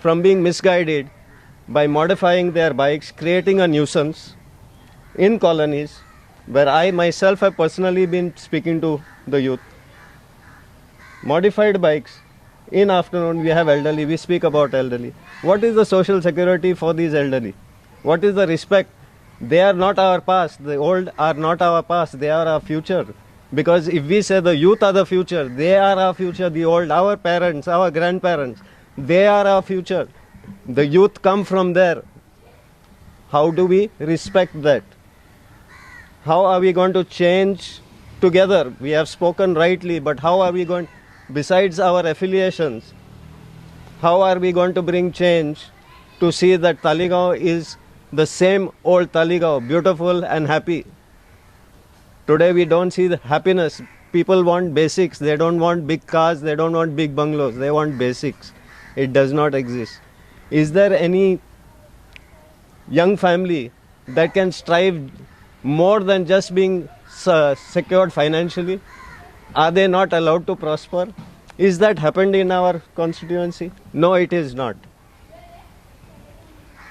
from being misguided by modifying their bikes, creating a nuisance in colonies where I myself have personally been speaking to the youth. Modified bikes, in afternoon we have elderly, we speak about elderly. What is the social security for these elderly? What is the respect? They are not our past, the old are not our past, they are our future. Because if we say the youth are the future, they are our future, the old, our parents, our grandparents, they are our future. The youth come from there. How do we respect that? How are we going to change together? We have spoken rightly, but how are we going, besides our affiliations, how are we going to bring change to see that Taleigao is the same old Taleigao, beautiful and happy? Today we don't see the happiness. People want basics. They don't want big cars. They don't want big bungalows. They want basics. It does not exist. Is there any young family that can strive more than just being secured financially? Are they not allowed to prosper? Is that happened in our constituency? No, it is not.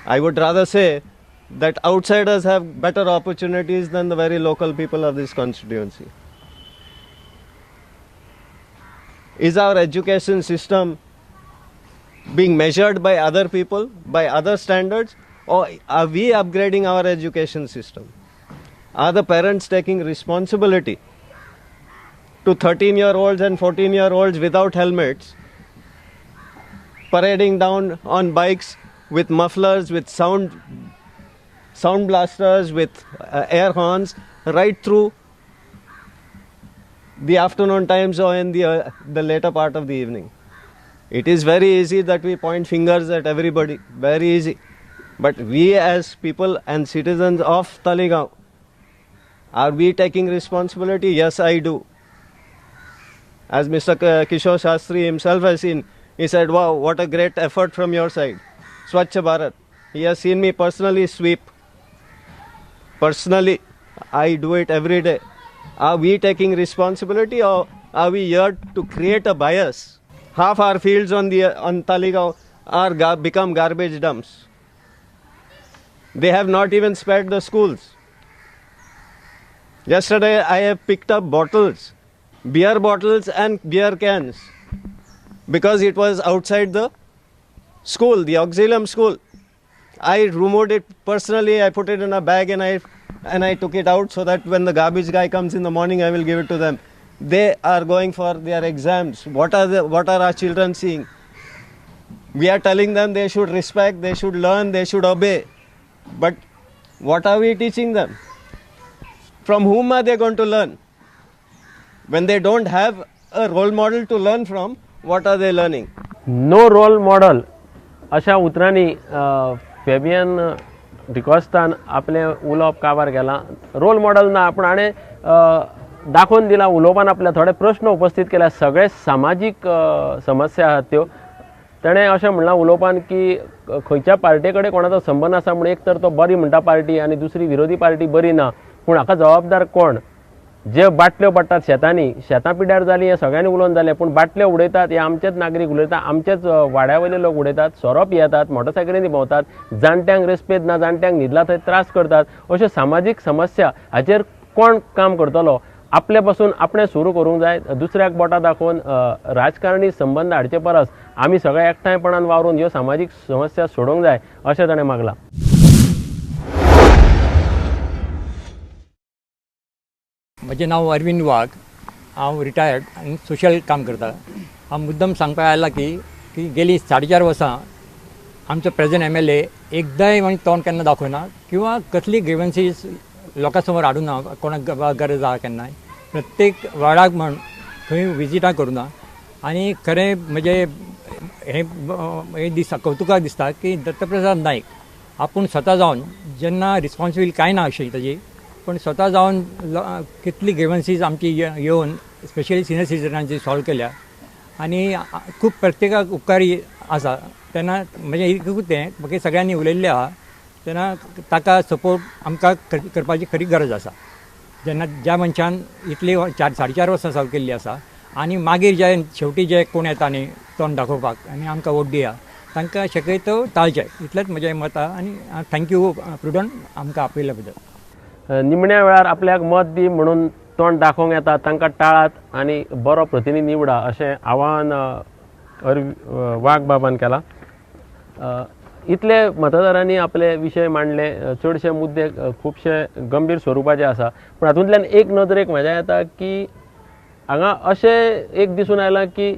I would rather say that outsiders have better opportunities than the very local people of this constituency. Is our education system being measured by other people, by other standards, or are we upgrading our education system? Are the parents taking responsibility to 13-year-olds and 14-year-olds without helmets, parading down on bikes with mufflers, with sound blasters, with air horns, right through the afternoon times or in the later part of the evening? It is very easy that we point fingers at everybody, very easy. But we as people and citizens of Taleigao, are we taking responsibility? Yes, I do. As Mr. Kishore Shastri himself has seen, he said, wow, what a great effort from your side. Swachh Bharat. He has seen me personally sweep. Personally, I do it every day. Are we taking responsibility, or are we here to create a bias? Half our fields on Taleigao are become garbage dumps. They have not even spared the schools. Yesterday, I have picked up bottles, beer bottles and beer cans, because it was outside the school, the Auxilium school. I removed it personally. I put it in a bag and I took it out so that when the garbage guy comes in the morning, I will give it to them. They are going for their exams. What are our children seeing? We are telling them they should respect, they should learn, they should obey. But what are we teaching them? From whom are they going to learn? When they don't have a role model to learn from, what are they learning? No role model. अशा उतरांनी Fabian डिकॉस्तान आपलें उलोवप काबार केलां. Role model ना, पूण हाणें दाखोवन दिलां उलोवपान, आपल्या थोडे प्रश्न उपस्थित केल्या. सगळे सामाजीक समस्या आहात त्यो. ताणें अशें म्हणलां उलोवपान की खंयच्या पार्टे कडेन कोणाचो संबंद आसा म्हूण एक तर तो बरी म्हणटा पार्टी आनी दुसरी विरोधी पार्टी बरी ना, पूण हाका जबाबदार कोण? जे बाटल्यो पडटात शेतांनी, शेतां पिड्यार जालीं हें सगळ्यांनी उलोवन जालें, पूण बाटल्यो उडयतात हे आमचेच नागरीक उलयतात, आमचेच वाड्या वयले लोक उडयतात, सोरो पियेतात, मोटरसायकलींनी भोंवतात, जाणट्यांक रेस्पेद ना, जाणट्यांक न्हिदला थंय त्रास करतात. अश्यो सामाजीक समस्या हाचेर कोण काम करतलो? आपले पासून आपणें सुरू करूंक जाय. दुसऱ्याक बोटां दाखोवन राजकारणी संबंद हाडचे परस आमी सगळे एकठांयपणान वावरून ह्यो सामाजीक समस्या सोडोवंक जाय अशें ताणें मागलां. म्हजें नांव अरविंद वाघ, हांव रिटायर्ड आनी सोशल काम करता. हांव मुद्दम सांगपाक आयलां की गेली 4.5 वर्सां आमचो प्रेजेंट MLA एकदांय आनी तोंड केन्ना दाखयना किंवा कसली ग्रिवन्सीस लोकां समोर हाडूना, कोणाक गरज आसा केन्नाय प्रत्येक वार्डाक म्हण खंय विजिटां करुना. आनी खरें म्हणजे हें दिसता, कवतुकाक दिसता की दत्तप्रसाद नायक आपूण स्वता जावन जेन्ना रिस्पॉन्सिबिलिटी कांय ना अशी ताजी, पण स्वता जावन कितली ग्रिवन्सीज आमची येवन स्पेशली सिनियर सिटीजनांची सॉल्व केल्या आनी खूब प्रत्येकाक उपकारी आसा. तेन्ना म्हणजे एकूच तें बाकी सगळ्यांनी उलयल्लें आसा, तेन्ना ताका सपोर्ट आमकां करपाची खरी गरज आसा. जेन्ना ज्या मनशान इतली 4.5 वर्सां सॉल्व केल्ली आसा आनी मागीर जे शेवटी जे कोण येता न्ही तोंड दाखोवपाक आनी आमकां वोट दिया, तांकां शक्यतो टाळचें, इतलेंच म्हजें मत आहा. आनी thank you prudent आमकां आपयल्या बद्दल. निमण्या वेळार आपल्याक मत दी म्हणून तोंड दाखोवंक येता तांकां टाळात आनी बरो प्रतिनिधी निवडा अशें आवाहन वाघ बाबान केलां. इतले मतदारांनी आपले विशय मांडले, चडशे मुद्दे खुबशे गंभीर स्वरुपाचे आसा, पूण हातूंतल्यान एक नदरेक म्हज्या येता की हांगा अशें एक दिसून आयलां की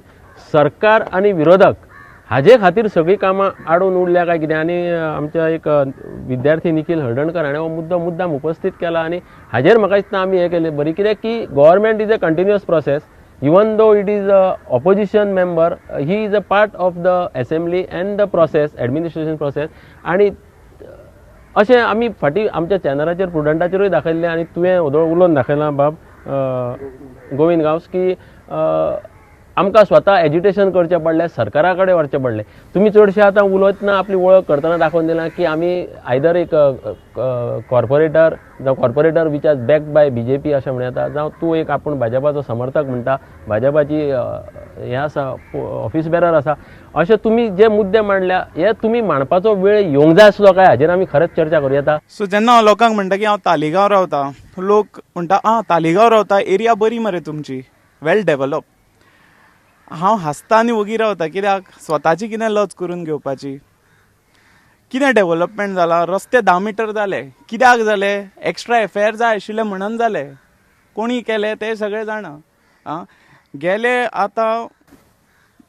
सरकार आनी विरोधक हाजे खातीर सगळीं कामां आडून उरल्या काय कितें. आनी आमच्या एक विद्यार्थी निखील हळदणकर हाणें हो मुद्दो मुद्दाम उपस्थीत केला आनी हाजेर म्हाका दिसता आमी हें केलें बरी, कित्याक की government is a continuous process. Even though it is a opposition member, he is a part of the assembly and the process, administration process. आनी अशें आमी फाटीं आमच्या चॅनलाचेर प्रुडंटाचेरूय दाखयल्लें आनी तुवें वोदोळ उलोवन दाखयलां बाब गोविंद गांवस की आमकां स्वता एजिटेशन करचें पडलें, सरकारा कडेन व्हरचें पडलें. तुमी चडशे आतां उलयतना आपली वळख करतना दाखोवन दिलां की आमी आयदर एक कॉर्पोरेटर जावं corporator which are backed by BJP अशें म्हणूं येता, जावं तूं एक आपूण भाजपाचो समर्थक म्हणटा, भाजपाची हें आसा ऑफिस बेरर आसा, अशें तुमी जे मुद्दे मांडल्या हे तुमी मांडपाचो वेळ येवंक जाय आसलो काय हाजेर आमी खरेंच चर्चा करूं येता. सो जेन्ना हांव लोकांक म्हणटा की हांव तालिगांव रावता, लोक म्हणटा आं तालिगांव रावता, एरिया बरी मरे तुमची, वेल डेवलप. हांव हांसता आनी वगी रावता, कित्याक स्वताची कितें लज करून घेवपाची. कितें डेवलपमेंट जालां, रस्ते 10 मिटर जाले, कित्याक जाले, एक्स्ट्रा एफआयआर जाय आशिल्ले म्हणून जाले, कोणी केले ते सगळे जाणा. आं गेले आतां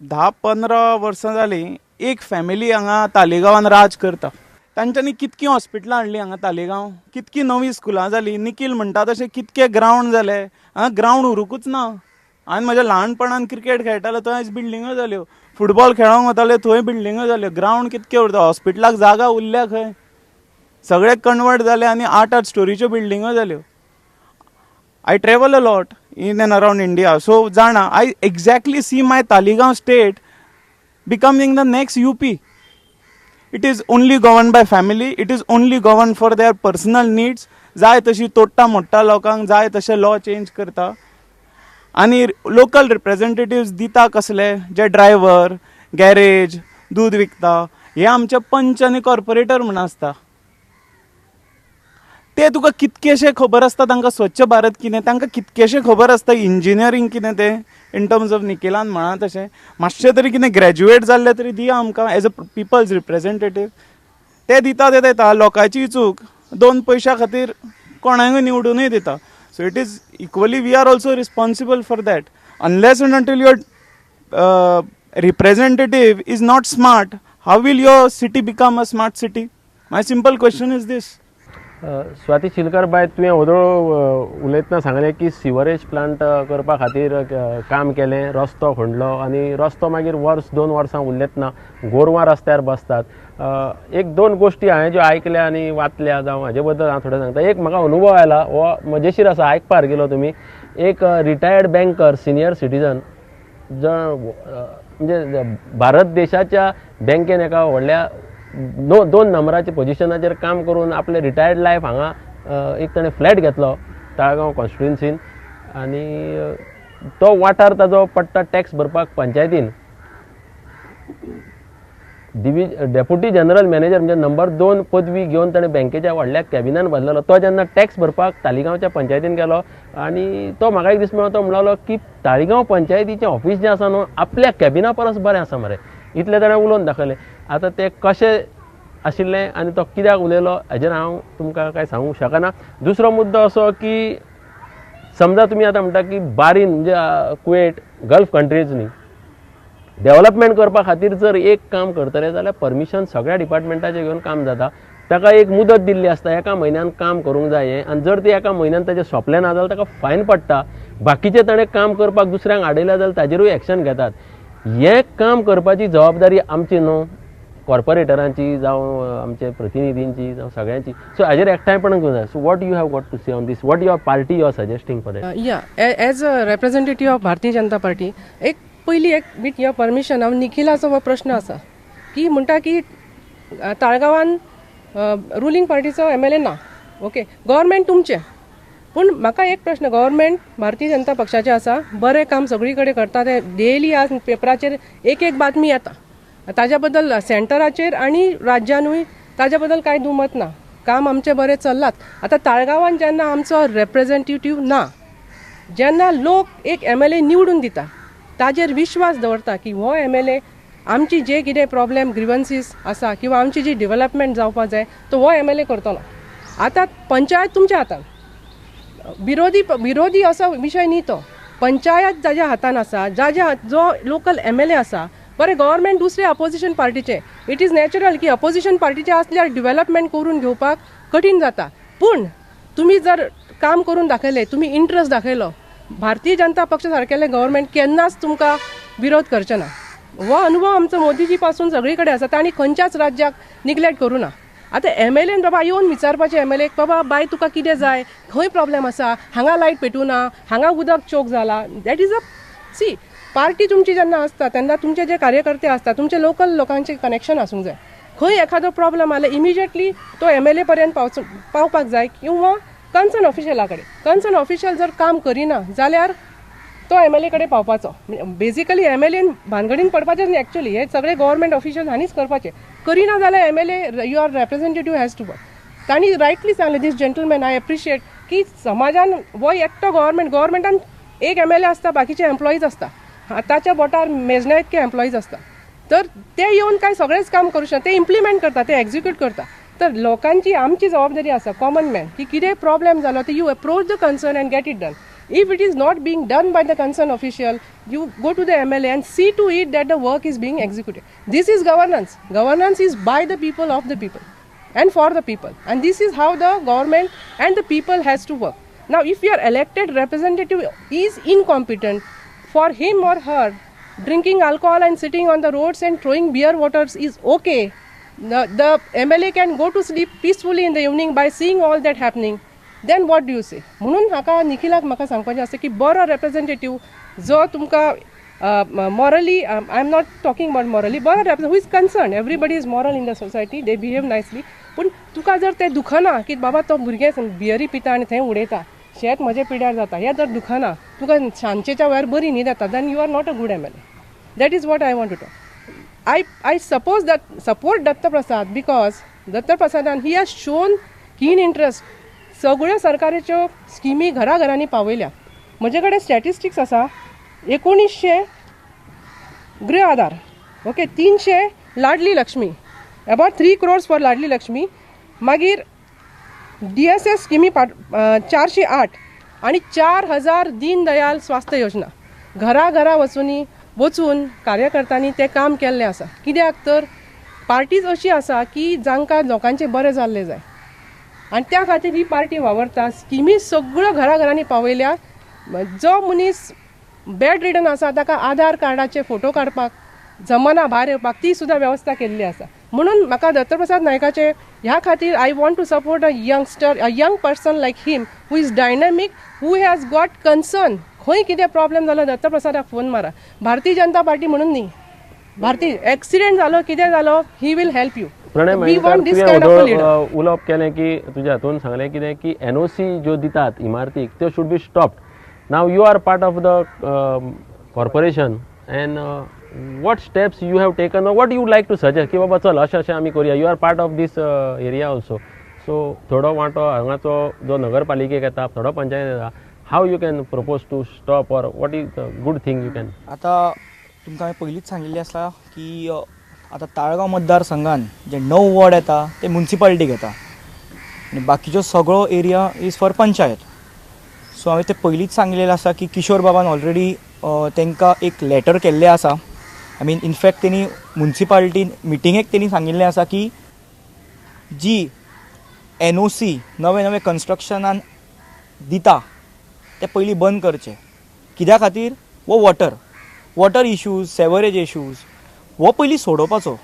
10-15 वर्सां जालीं एक फॅमिली हांगा तालिगांवान राज करता. तांच्यांनी कितकीं हॉस्पिटलां हाडलीं हांगा तालिगांव, कितकीं नवीं स्कुलां जालीं, निखील म्हणटा तशें कितके ग्रावंड जाले, हांगा ग्रावंड उरुकूच ना. हांवें म्हज्या ल्हानपणान क्रिकेट खेळटालो थंय आयज बिल्डिंगो जाल्यो, फुटबॉल खेळोंक वताले थंय बिल्डिंगो जाल्यो, ग्रावंड कितके उरता, हॉस्पिटलाक जागा उरल्या खंय, सगळे कन्वर्ट जाले आनी 8-8 स्टोरीच्यो बिल्डिंगो जाल्यो. I travel a lot in and around India, so जाणा I exactly see my Taleigao state becoming the next UP. It is only govern by family, it is only govern for their personal needs. जाय तशी तोडटा मोडटा लोकांक, जाय तशे law change करता आनी local रिप्रेझेंटेटिव्स दिता कसले, जे ड्रायव्हर, गॅरेज, दूद विकता, हे आमचे पंच आनी कॉर्पोरेटर म्हूण आसता. ते तुका कितकेशे खबर आसता तांकां स्वच्छ भारत कितें, तांकां कितकेशें खबर आसता इंजिनियरींग कितें तें, इन टर्म्स ऑफ निखिलान म्हळां तशें मातशें तरी कितें ग्रॅज्युएट जाल्लें तरी दिया आमकां एज अ पिपल्स रिप्रेझेंटेटीव. ते दिता ते दिता, लोकांची चूक, 2 पयशां खातीर कोणाकूय निवडूनय दिता. So it is equally we are also responsible for that. Unless and until your representative is not smart, how will your city become a smart city? My simple question is this. Swati Shilkar बाय, तुवें वोदोळ उलयतना सांगलें की sewerage plant करपा खातीर काम केलें, रस्तो खणलो आनी रस्तो मागीर वर्स 2 वर्सां उरलेंच ना, गोरवां रस्त्यार बसतात. 1-2 गोश्टी हांवें ज्यो आयकल्या आनी वाचल्या जावं हाजे बद्दल हांव थोडें सांगता. एक म्हाका अनुभव आयला, हो मजेशीर आसा, आयकपाक गेलो तुमी. एक रिटायर्ड बँकर, सिनियर सिटीजन, म्हणजे भारत देशाच्या बँकेन एका व्हडल्या 2 नंबराच्या पोजिशनाचेर काम करून आपले रिटायर्ड लायफ हांगा एक ताणें फ्लॅट घेतलो ताळगांव कॉन्स्टिट्युन्सीन आनी तो वाठार ताजो पडटा टॅक्स भरपाक पंचायतीन. डेप्युटी जनरल मॅनेजर म्हणजे नंबर 2 पदवी घेवन ताणें बँकेच्या व्हडल्या कॅबिनान बसलेलो. तो जेन्ना टॅक्स भरपाक तालिगांवच्या पंचायतीन गेलो आनी तो म्हाका एक दीस मेळ्ळो, तो म्हणलो की ताळगांव पंचायतीचें ऑफिस जें आसा न्हू आपल्या कॅबिना परस बरें आसा मरे, इतलें ताणें उलोवन दाखयलें. आतां तें कशें आशिल्लें आनी तो कित्याक उलयलो हाजेर हांव तुमकां कांय सांगूंक शकना. दुसरो मुद्दो असो की समजा तुमी आतां म्हणटा की बारीन म्हणजे कुवेट, गल्फ कंट्रीज न्ही, डेवलपमेंट करपा खातीर जर एक काम करतले जाल्यार परमिशन सगळ्या डिपार्टमेंटाचें घेवन काम जाता. ताका एक मुदत दिल्ली आसता, एका म्हयन्यान काम करूंक जाय हें, आनी जर तें एका म्हयन्यान ताजें सोंपलें ना जाल्यार ताका फायन पडटा. बाकीचें ताणें काम करपाक दुसऱ्यांक आडयलें जाल्यार ताजेरूय एक्शन घेतात. हें काम करपाची जबाबदारी आमची न्हू, कॉर्पोरेटरांची जावं आमचे प्रतिनिधींची जावं सगळ्यांची. सो हाजेर एकठांयपणान करूंक जाय. So what you have got to say on this, what your party you are suggesting for that? Yeah, as a representative of Bharatiya Janata Party, एक पयली एक विथ your permission हांव निखिलाचो हो प्रश्न आसा की म्हणटा की ताळगांवान रुलींग पार्टीचो MLA ना, ओके, गव्हर्मेंट तुमचें, पूण म्हाका एक प्रश्न, गव्हर्मेंट भारतीय जनता पक्षाचें आसा, बरें काम सगळी कडेन करता, ते डेली आज पेपराचेर एक एक बातमी येता ताज्या बद्दल सेंटराचेर आनी राज्यानूय ताज्या बद्दल कांय दुमत ना. काम आमचें बरें चल्लात. आतां ताळगांवान जेन्ना आमचो रेप्रेजेंटेटीव ना, जेन्ना लोक एक MLA निवडून दिता, ताजेर विश्वास दवरता की हो MLA आमची जे कितें प्रॉब्लेम ग्रिवन्सीस आसा किंवा आमची जी डेव्हलपमेंट जावपाक जाय तो हो MLA करतलो. आतां पंचायत तुमच्या हातान, विरोधी विरोधी असो विशय न्ही तो, पंचायत जाज्या हातान आसा, जाज्या जो लोकल MLA आसा. बरें, गव्हर्मेंट दुसरे अपोजिशन पार्टीचे, it is natural की अपोजिशन पार्टीचे आसल्यार डेव्हलपमेंट करून घेवपाक कठीण जाता. पूण तुमी जर काम करून दाखयलें, तुमी इंट्रस्ट दाखयलो, भारतीय जनता पक्ष सारकेले गव्हर्मेंट केन्नाच तुमकां विरोध करचे ना. हो अनुभव आमचो मोदीजी पासून सगळी कडेन आसा. तांणी खंयच्याच राज्याक निग्लेक्ट करूं ना. आतां MLAन बाबा येवन विचारपाचें MLAक, बाबा बाय तुका कितें जाय, खंय प्रॉब्लेम आसा, हांगा लायट पेटूं ना, हांगा उदक चोक जाला. That is a see party तुमची जेन्ना आसता तेन्ना तुमचे जे कार्यकर्ते आसता, तुमचे लोकल लोकांचे कनेक्शन आसूंक जाय. खंय एखादो प्रॉब्लेम आले इमिजिएटली तो MLA पर्यंत पावपाक जाय किंवा कन्सर्न ऑफिशियला कडेन. कन्सर्न ऑफिशियल जर काम करिना जाल्यार तो MLA कडेन पावपाचो. बेजिकली MLAन भानगडीन पडपाचेच न्ही, एक्चुअली हे सगळे गव्हर्मेंट ऑफिशियल हांणीच करपाचें. करिना जाल्यार MLA your representative has to work. तांणी रायटली सांगलें, दीस जंटलमॅन I appreciate की समाजान हो एकटो गव्हर्मेंट, गव्हर्मेंटान एक MLA आसता, बाकीचे एम्प्लॉईज आसता, हाताच्या बोटार मेजण्या इतके एम्प्लॉईज आसता. तर ते येवन काय सगळेच काम करूं शकता, ते इम्प्लिमेंट करता, ते एक्झिक्यूट करता. तर लोकांची आमची जबाबदारी आसा कॉमन मॅन की कितें प्रॉब्लेम जालो ते you approach the concern and get it done. If it is not being done by the concerned official, you go to the MLA and see to it that the work is being executed. This is governance. Governance is by the people, of the people and for the people. And this is how the government and the people has to work. Now, if your elected representative is incompetent, for him or her, drinking alcohol and sitting on the roads and throwing beer waters is okay. The MLA can go to sleep peacefully in the evening by seeing all that happening. Then what do you say? म्हणून हाका निखिलाक म्हाका सांगपाचें आसा की बरो रेप्रेजेंटेटीव जो तुमकां morally, I am not talking about morally, बरो representative who is concern, everybody is moral in the society, they behave nicely. पूण तुका जर तें दुखना की बाबा तो भुरगें बियरी पिता आनी थंय उडयता, शेत म्हजें पिड्यार जाता, हें जर दुखना तुका सांजेच्या वेळार बरी न्हीद येता, then you are not a good MLA. That is what I want to talk. I suppose that support Datta Prasad because Datta प्रसादान he has shown keen interest. सगळ्यो सरकाराच्यो स्किमी घराघरांनी पावयल्या. म्हजे कडेन स्टॅटिस्टिक्स आसा, 1900 गृह आधार, okay, 300 Ladli Lakshmi, about 3 crores for Ladli Lakshmi. मागीर DSS स्किमी 408 आनी 4000 दीनदयाल स्वास्थ्य योजना. घराघरा वचून कार्यकर्त्यांनी तें काम केल्लें आसा. कित्याक तर पार्टीज अशी आसा की जांकां लोकांचें बरें जाल्लें जाय आनी त्या खातीर ही पार्टी वावरता. स्किमी सगळ्यो घराघरांनी पावयल्या. जो मनीस बेड रिडन आसा ताका आधार कार्डाचे फोटो काडपाक जमना, भायर येवपाक, ती सुद्दां वेवस्था केल्ली आसा. म्हणून म्हाका दत्तप्रसाद नायकाचे ह्या खातीर I want to support a youngster, a young person like him who is dynamic, who has got concern. खंय कितें प्रॉब्लेम जालो दत्तप्रसादाक फोन मारा. भारतीय जनता पार्टी म्हणून न्ही, भारतीय एक्सिडेंट जालो कितें जालो he will help you. Pranay, उलोवप केलें की तुज्या हातून सांगलें कितें की NOC ज्यो दितात इमारतीक त्यो should be stopped. Now you are part of the corporation and what steps you have taken or what you like to suggest की बाबा चल अशें अशें आमी करुया. You are part of this area also, so थोडो वांटो हांगाचो जो नगरपालिकेक येता, थोडो पंचायत येता, how you can propose to stop or what is the good thing you can? आतां तुमकां हांवें पयलींच सांगिल्लें आसा की आतां ताळगांव मतदारसंघान जे 9 वॉर्ड येता ते मुन्सिपालिटीक येता आनी बाकीचो सगळो area is for panchayat. So हांवें तें पयलींच सांगिल्लें आसा की किशोर बाबान ऑलरेडी तांकां एक लेटर केल्लें आसा. I mean in fact तेणी मुन्सिपालिटीन मिटिंगेक तेणी सांगिल्लें आसा की जी NOC नवे नवे कन्स्ट्रक्शनान दिता ते पयलीं बंद करचें. कित्या खातीर हो वॉटर इश्यूज, सेवरेज इश्यूज हो पयलीं सोडोवपाचो.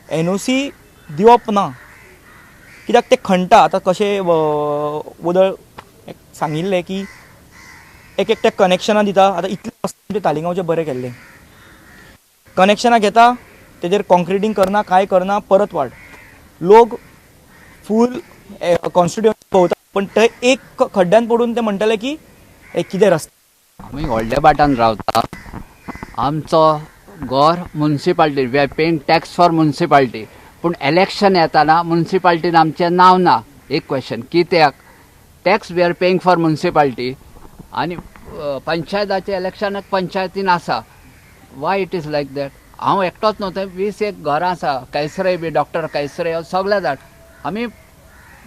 NOC दिवप ना कित्याक ते खणटा. आतां कशें वदळ सांगिल्लें की एक एकट्याक कनेक्शनां दिता. आतां इतलें तालिगांवचें बरें केल्लें, कनेक्शनां घेता, तेजेर कॉन्क्रिटींग करना, कांय करना, परत वाड. लोक फूल कॉन्स्टिट्युएन्सी भोंवता पण ते एक खड्ड्यान पडून ते म्हणटले की कितें रस्ते. आमी व्हडल्या भाटान रावता. आमचो घर municipality, we are paying tax for municipality, पूण इलेक्शन येताना मुन्सिपाल्टीन आमचें नांव ना. एक क्वेश्चन कित्याक tax we are paying for municipality आनी पंचायताचे इलेक्शनाक पंचायतीन आसा, why it is like that? हांव एकटोच न्हू, थंय 20 घरां आसा, कैसरे बी डॉक्टर कैसरे सगळे जाण आमी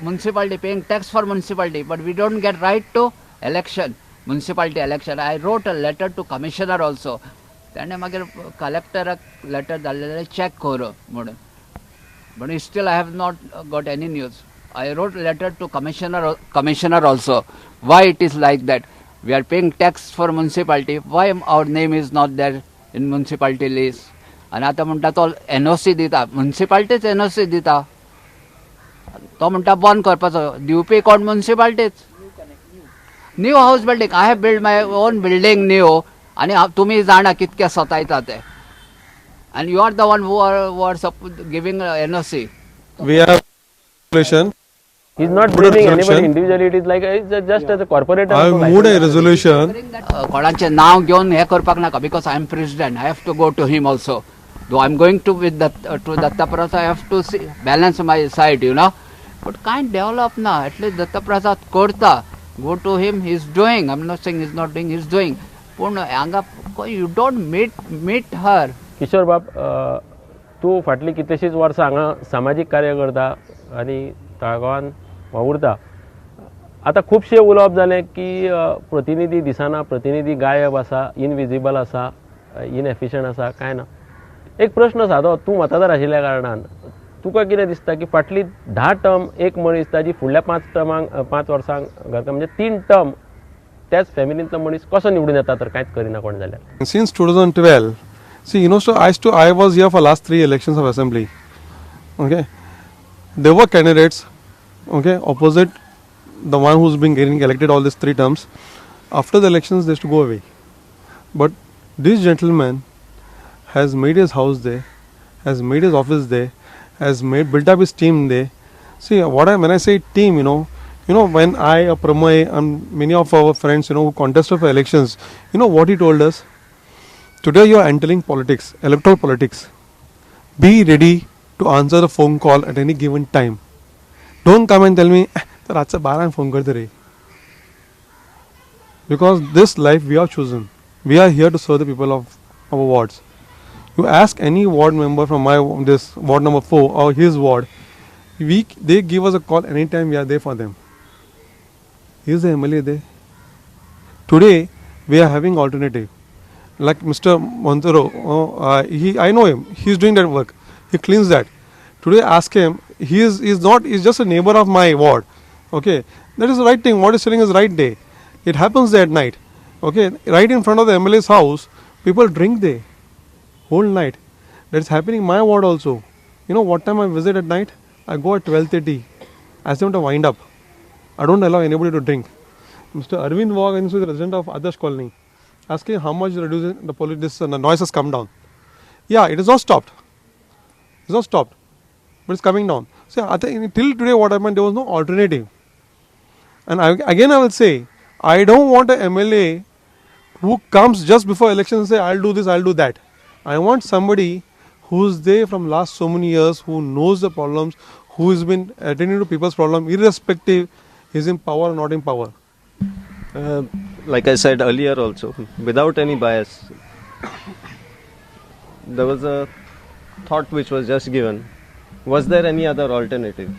municipality paying tax for municipality, but we don't get right to election, municipality election. I wrote a letter to commissioner also, ताणें मागीर कलेक्टराक लेटर धाडलेलें चॅक कर म्हणून, but still I have not got any news. I wrote letter to commissioner also, why it is like that? We are paying tax for municipality, why our name is not there in municipality list? आनी आतां म्हणटा तो NOC दिता, मुन्सिपाल्टीच NOC दिता, तो म्हणटा बंद करपाचो, दिवपी कोण? मुन्सिपाल्टीच. New house building, I have build my own building new, आनी तुमी जाणा कितके सतायता ते, आनी you are the one who are giving NOC. We have resolution. He is not blaming anybody individually, it is like just as a corporator. I moved a resolution. कोणाचें नांव घेवन हें करपाक नाका, because I am president, I have to go to him also. Though I am going to with to Dattaprasad, I have to see balance my side, you know, but कांय develop ना. At least Dattaprasad करता, go to him, he is doing, I am not saying he is not doing, he is doing, पूण हांगा you don't meet her. Kishore बाब, तूं फाटलीं कितलींशींच वर्सां हांगा सामाजीक कार्य करता आनी ताळगांवान वावुरता. आतां खुबशें उलोवप जालें की प्रतिनिधी दिसना, प्रतिनिधी गायब आसा, इनविजिबल आसा, इनएफिशंट आसा, कांय ना. एक प्रश्न सादो, तूं मतदार आशिल्ल्या कारणान तुका कितें दिसता की फाटली 10 टर्म एक मनीस ताजी फुडल्या 5 टर्मांक 5 वर्सांक घरकाम म्हणजे 3 टर्म त्याच फॅमिलींतलो मनीस कसो निवडून येता तर कांयच करिना कोण जाल्यार? Since 2012, see, you know, so I was here for last 3 elections of assembly. Okay, there were candidates, okay, opposite the one who's been getting elected all these 3 terms. After the elections, they used to go away. But this gentleman has made his house there, has made his office there, has built up his team there. See, when I say team, you know, when I, Pramay, and many of our friends, you know, who contested for elections, you know what he told us? Today you are entering politics, electoral politics. Be ready to answer the phone call at any given time. Don't come and tell me, रातचा 12 phone करते रे. Because this life we are chosen. We are here to serve the people of our wards. You ask any ward member from this ward number 4 or his ward, they give us a call anytime, we are there for them. Is the MLA there? Today we are having alternative. Like Mr. Montero, I know him. He is doing that work. He cleans that. Today ask him. He is not. He's just a neighbor of my ward. Okay, that is the right thing. What is telling is right day. It happens there at night. Okay, right in front of the MLA's house, people drink there whole night. That's happening in my ward also. You know what time I visit at night? I go at 12:30. I ask them to wind up. I don't allow anybody to drink. Mr. Arvind Wagh is the resident of Adarsh Colony. Asking how much reducing the police, this the noise has come down. Yeah, it is not stopped. It's not stopped, but it's coming down. So I think till today, what happened? There was no alternative. And again, I will say, I don't want a MLA who comes just before election and say, I'll do this, I'll do that. I want somebody who's there from last so many years, who knows the problems, who has been attending to people's problem, irrespective he's in power or not in power. Like I said earlier also, without any bias, there was a thought which was just given. Was there any other alternative?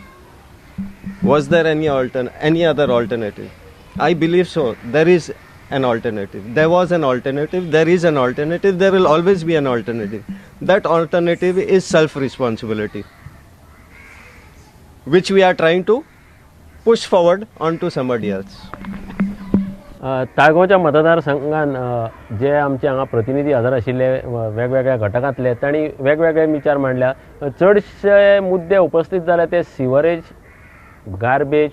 Was there any other alternative? I believe so. There is an alternative. There was an alternative. There is an alternative. There will always be an alternative. That alternative is self-responsibility, which we are trying to push forward onto somebody else. ताळगांवच्या मतदारसंघान जे आमचे हांगा प्रतिनिधी हजर आशिल्ले वेगवेगळ्या घटकांतले तांणी वेगवेगळे विचार मांडल्या. चडशे मुद्दे उपस्थित जाले ते सिवरेज, गार्बेज,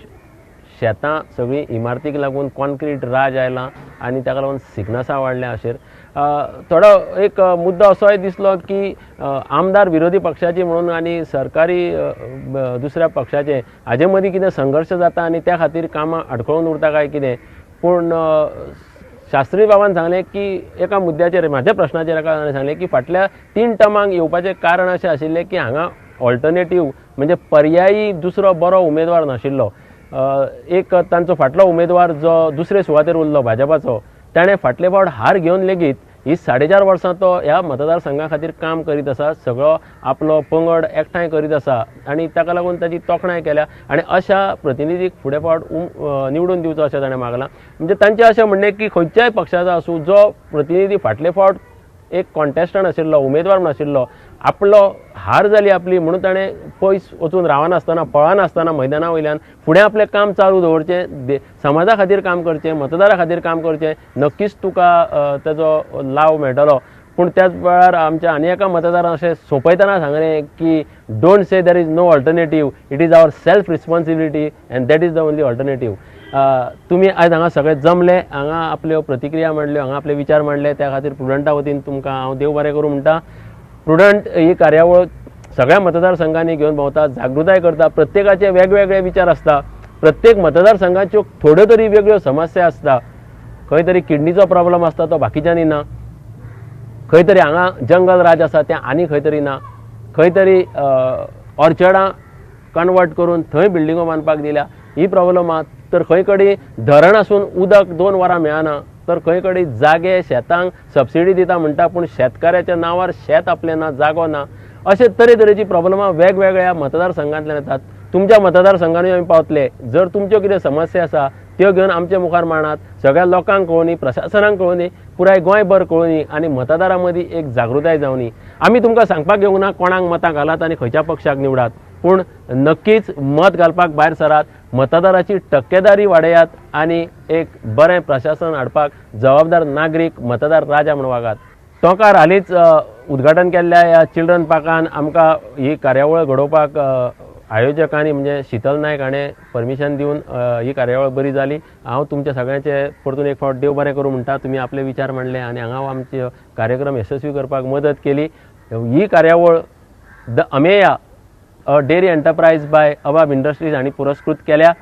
शेतां सगळीं इमारतीक लागून कॉन्क्रीट राज आयलां आनी ताका लागून सिकनसां वाडल्या. अशेर थोडो एक मुद्दो असोय दिसलो की आमदार विरोधी पक्षाची म्हणून आनी सरकारी दुसऱ्या पक्षाचे हाजे मदीं कितें संघर्श जाता आनी त्या खातीर कामां आडखळून उरता काय कितें. पूण शास्त्री बाबान सांगलें की एका मुद्द्याचेर, म्हाज्या प्रश्नाचेर एका सांगलें की फाटल्या 3 टर्मांक येवपाचें कारण अशें आशिल्लें की हांगा ऑल्टरनेटीव म्हणजे पर्यायी दुसरो बरो उमेदवार नाशिल्लो. एक तांचो फाटलो उमेदवार जो दुसरे सुवातेर उरलो भाजपाचो, ताणें फाटले फावट हार घेवन लेगीत ही 4.5 वर्सां तो ह्या मतदारसंघा खातीर काम करीत आसा, सगळो आपलो पंगड एकठांय करीत आसा आनी ताका लागून ताची तोखणाय केल्या आनी अशा प्रतिनिधीक फुडें फावट निवडून दिवचो अशें ताणें मागलां. म्हणजे तांचें अशें म्हणणें की खंयच्याय पक्षाचो आसूं, जो प्रतिनिधी फाटले फावट एक कॉन्टेस्टंट आशिल्लो, उमेदवार नाशिल्लो, आपलो हार जाली आपली म्हणून ताणें पयस वचून रावनासतना, पळनासतना मैदाना वयल्यान फुडें आपलें काम चालू दवरचें, समाजा खातीर काम करचें, मतदारा खातीर काम करचें, नक्कीच तुका ताजो लाव मेळटलो. पूण त्याच वेळार आमच्या आनी एका मतदारान अशें सोंपयतना सांगलें की don't say there is no alternative, it is our self responsibility and that is the only alternative. तुमी आयज हांगा सगळे जमले, हांगा आपल्यो प्रतिक्रिया मांडल्यो, हांगा आपले विचार मांडले, त्या खातीर प्रुडंटा वतीन तुमकां हांव देव बरें करूं म्हणटा. प्रुडंट ही कार्यावळ सगळ्या मतदारसंघांनी घेवन भोंवता, जागृताय करता, प्रत्येकाचे वेगवेगळे विचार आसता, प्रत्येक मतदारसंघाच्यो थोड्यो तरी वेगळ्यो समस्या आसता. खंय तरी किडनीचो प्रॉब्लम आसता तो बाकीच्यांनी ना, खंय तरी हांगा जंगल राज आसा तें आनी खंय तरी ना, खंय तरी ऑर्चर्डां कन्वर्ट करून थंय बिल्डिंगो बांदपाक दिल्या, ही प्रॉब्लम आहा. तर खंय कडेन धरण आसून उदक 2 वरां मेळना, तर खंय कडेन जागे शेतांक सबसिडी दिता म्हणटा पूण शेतकाऱ्याच्या नांवार शेत आपलें ना, जागो ना, अशे तरेतरेची प्रॉब्लमां वेगवेगळ्या मतदारसंघांतल्यान येतात. तुमच्या मतदारसंघानूय आमी पावतले. जर तुमच्यो कितें समस्या आसा त्यो घेवन आमचे मुखार मांडात, सगळ्या लोकांक कळोवनी, प्रशासनाक कळोवनी, पुराय गोंयभर कळोवनी आनी मतदारां मदीं एक जागृताय जावनी. आमी तुमकां सांगपाक घेवंक ना कोणाक मतां घालात आनी खंयच्या पक्षाक निवडात, पूण नक्कीच मत घालपाक भायर सरात, मतदाराची टक्केदारी वाडयात आनी एक बरें प्रशासन हाडपाक जबाबदार नागरीक, मतदार राजा म्हूण वागात. टोंकार हालींच उद्घाटन केल्ल्या ह्या चिल्ड्रन पार्कान आमकां ही कार्यावळ घडोवपाक आयोजकांनी म्हणजे शीतल नायक हाणें परमिशन दिवन ही कार्यावळ बरी जाली. हांव तुमच्या सगळ्यांचे परतून एक फावट देव बरें करूं म्हणटा. तुमी आपले विचार मांडले आनी हांगा आमचे कार्यक्रम यशस्वी करपाक मदत केली. ही कार्यावळ the Ameya a dairy enterprise by Abab industries हांणी पुरस्कृत केल्या.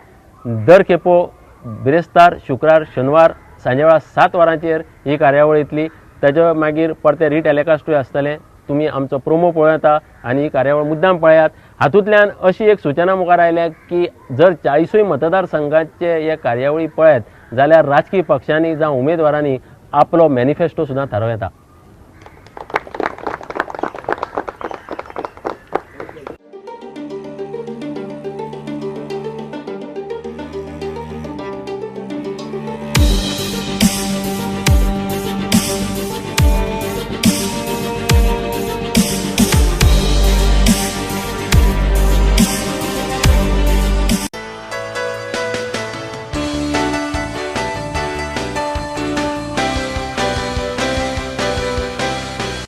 दर खेपो बिरेस्तार, शुक्रार, शेनवार सांजेवेळा 7 वरांचेर ही कार्यावळ येतली. ताच्या मागीर परते रिटेलिकास्टूय आसतलें. तुमी आमचो प्रोमो पळोवं येता आनी ही कार्यावळ मुद्दाम पळयात. हातूंतल्यान अशी एक सुचना मुखार आयल्या की जर 40 मतदारसंघाचे हे कार्यावळी पळयत जाल्यार राजकीय पक्षांनी जावं उमेदवारांनी आपलो मॅनिफेस्टो सुद्दां थारोवं येता.